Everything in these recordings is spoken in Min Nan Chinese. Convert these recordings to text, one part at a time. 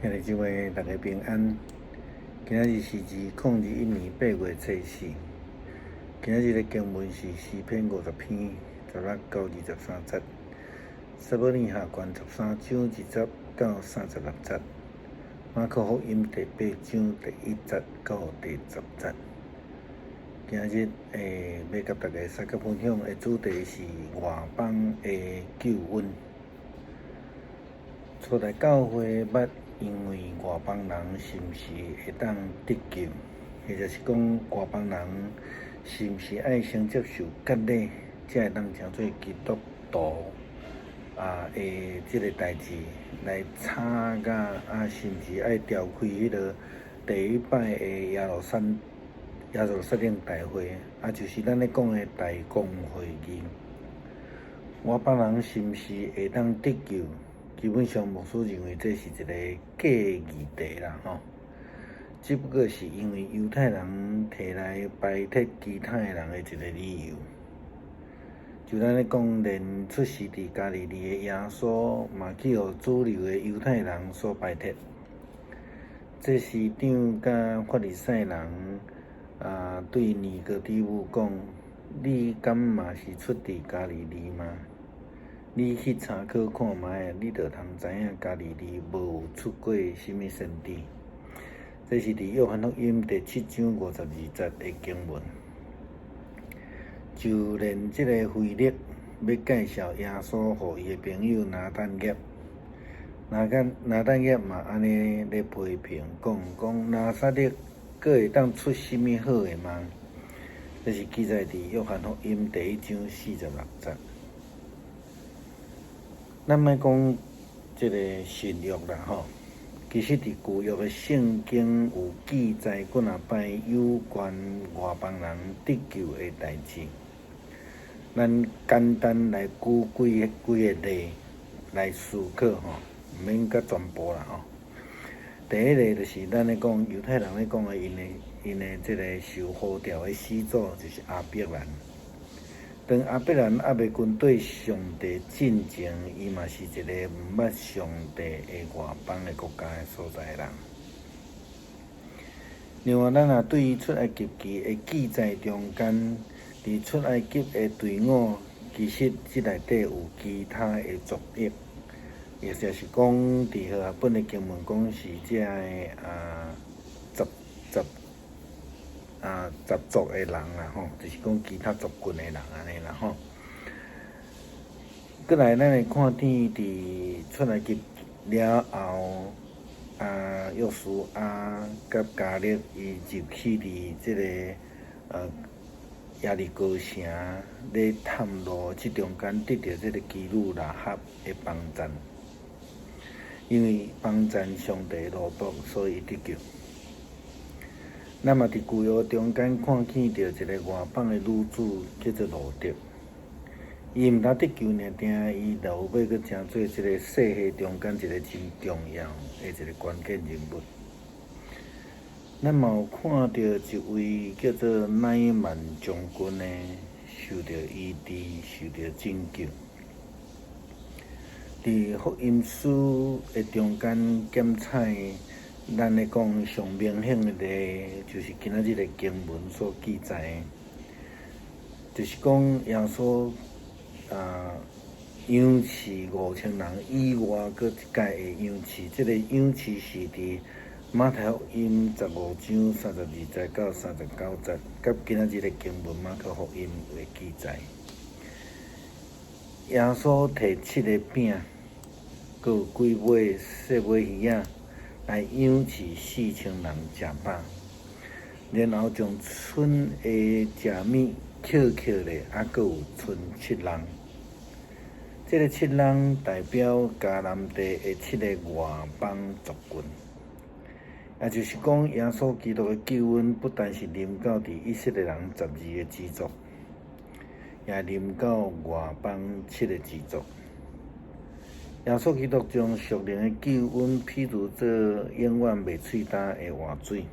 兄弟姊妹，大家平安。今仔日是2021年8月初四。今仔日的經文是詩篇50篇16到23節，撒母耳下卷13章20到36節，馬可福音第八章第1節到第10節。今仔日欲佮大家相佮分享的主題是外邦的救恩。初代教會捌因為外邦人是毋是會當得救，或者是講外邦人是毋是愛先接受割禮，才會當成做基督徒的這个代誌來吵甲啊，甚至愛召開彼个第一擺的耶路撒冷大會，啊，就是咱咧講的大公會議。外邦人是毋是會當得救？基本上，牧師認為這是一個假議題啦，吼。只不過是因為猶太人提來排斥其他的人的一個理由。就咱咧講，連出世佇加利利的耶穌，嘛去予主流的猶太人所排斥。祭司長佮法利賽人啊，對尼哥底母講：你敢嘛是出佇加利利嗎？你去查考看覓，你就通知影加利利無有出過啥物先知。這是佇約翰福音第7章52節的經文。就連這个腓力欲介紹耶穌予伊的朋友拿但業，拿但業嘛按呢咧批評講講拿撒勒閣會當出啥物好的嗎？這是記載佇約翰福音第1章46節。咱莫講這个新約啦吼，其實佇舊約的聖經有記載幾若擺有關外邦人得救的代誌。咱簡單來舉幾幾个例來思考吼，毋免閣全部啦吼。第一个就是咱咧講猶太人咧講的，𪜶的這个受呼召的始祖就是亞伯蘭。當亞伯蘭猶未跟綴上帝進前，伊嘛是一個毋捌上帝的外邦的國家的所在的人。另外，咱若對出埃及記的記載中間，佇出埃及的隊伍，其實這內底有其他的族裔，或者是講佇和合本的經文講是這个啊十十啊十族的人啦吼，就是講其他族群的人按呢啦吼。閣來，咱會看見佇出埃及了後，啊，約書亞佮迦勒伊入去佇這个耶利哥城咧探路，這中間得著這个妓女喇合的幫贊，因為幫贊上帝的奴僕，所以伊得救。咱嘛佇舊約中間看見著一个外邦的女子叫做路得，伊毋但得救爾爾，伊後尾閣成做這个世系中間一个真重要的一个關鍵人物。咱嘛有看著一位叫做乃縵將軍的，受著醫治，受著拯救。佇福音書的中間檢採，咱咧講上明顯的例，就是今仔日的經文所記載的，就是講耶穌啊養飼5000人以外，閣一屆的養飼，這个養飼是佇馬太福音15章32節到39節，佮今仔日的經文馬可福音有記載。耶穌提七个餅，閣有幾尾細尾魚仔，來養飼4000人食飽，然後將賰的食物抾起來，猶閣有賰七籃。這个七籃代表迦南地的七个外邦族群，也就是講，耶穌基督的救恩不但是臨到佇以色列人12个支族，也臨到外邦七个支族。耶穌基督將屬靈的救恩比喻做永遠袂喙焦的活水，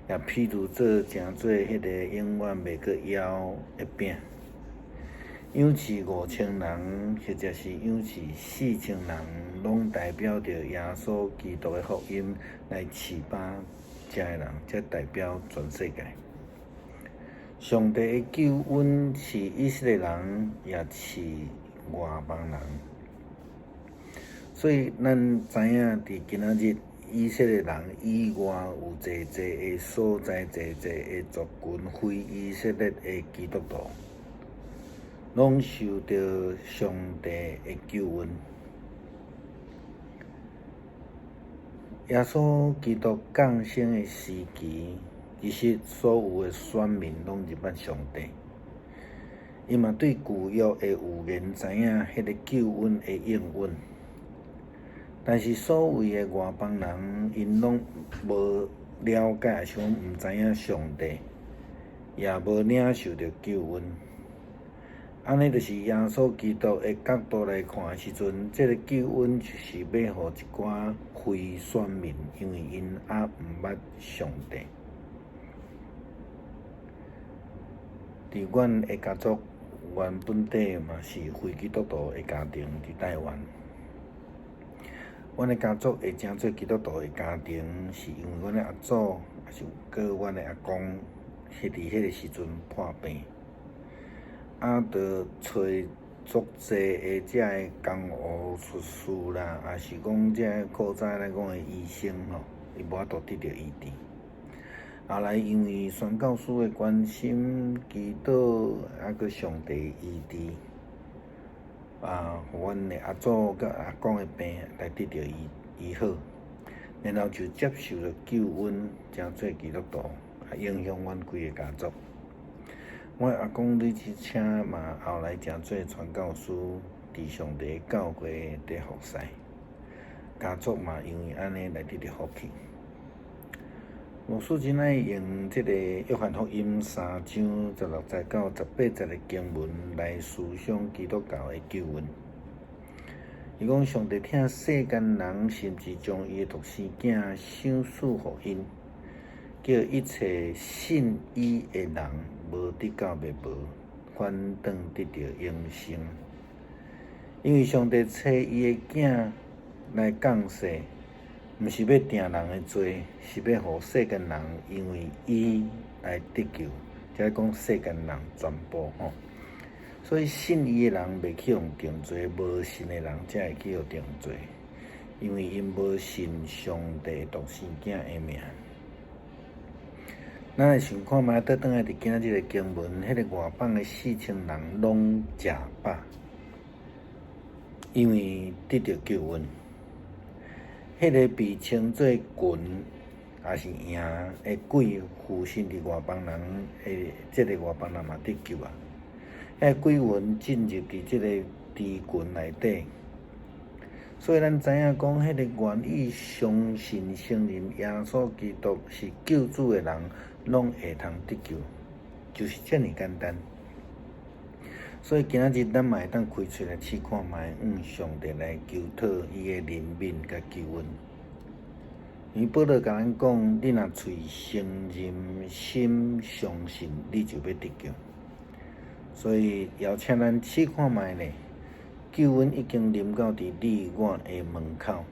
也比喻做成做彼个永遠袂閣枵的餅。養飼5000人，或者是養飼4000人，攏代表著耶穌基督的福音來飼飽遮的人，這代表全世界。上帝的救恩飼以色列人，也飼外邦人。所以咱知影，佇今仔日以色列人以外，有濟濟的所在，濟濟的族群，非以色列的基督徒，攏受著上帝的救恩。耶穌基督降生的時期，其實所有的選民攏認捌上帝。伊嘛對舊約的預言知影彼个救恩的應允。但是所謂的外邦人，𪜶攏無了解，抑是講毋知影上帝，也無領受著救恩。按呢，就是耶穌基督的角度來看的時陣，這个救恩就是欲予一寡非選民，因為𪜶猶毋捌上帝。佇阮的家族，原本底嘛是非基督徒的家庭，佇台灣。阮的家族會成做基督徒的家庭，是因為阮的阿祖，抑是閣阮的阿公，彼佇彼个時陣破病，啊，著揣足濟的遮个江湖術士啦，抑是講遮个古早來講的醫生吼，伊無法度得著醫治。後來因為宣教師的關心、祈禱，啊，閣上帝醫治，啊，予阮的阿祖佮阿公的病來得著醫醫好，然後就接受著救恩，成做基督徒，啊，影響阮規个家族。阮阿公呂志清嘛，後來成做傳教師，佇上帝教會佇服侍，家族嘛因為按呢來得著福氣。牧師真愛用這个約翰福音3章16節到18節的經文來思想基督教的救恩。伊講上帝疼世間人，甚至將伊的獨生囝賞賜予𪜶，叫一切信伊的人無得到滅亡，反轉得著永生。因為上帝差伊的囝來降世，毋是欲定人的罪，是欲予世間人因為伊來得救，這講世間人全部吼。所以信伊的人袂去予定罪，無信的人才會去予定罪，因為𪜶無信上帝獨生囝的名。咱來想看覓，倒轉來佇今仔日的經文，彼个外邦的四千人攏食飽，因為得著救恩。彼个被稱做群，抑是羊的鬼附身佇外邦人的，這个外邦人嘛得救啊！彼个鬼魂進入佇這個豬群內底，所以咱知影講，彼个願意相信承認耶穌基督是救主的人，攏會通得救，就是遮爾簡單。所以今仔日咱嘛會當開喙來試看覓，向上帝來求討伊的憐憫佮救恩。因為保羅共咱講，你若喙承認，心相信，你就欲得救。所以邀請咱試看覓咧，救恩已經臨到佇你我的門口。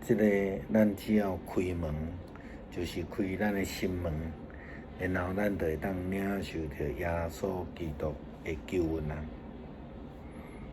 這个咱只要開門，就是開咱的心門，然後咱就會當領受著耶穌基督的救恩啊！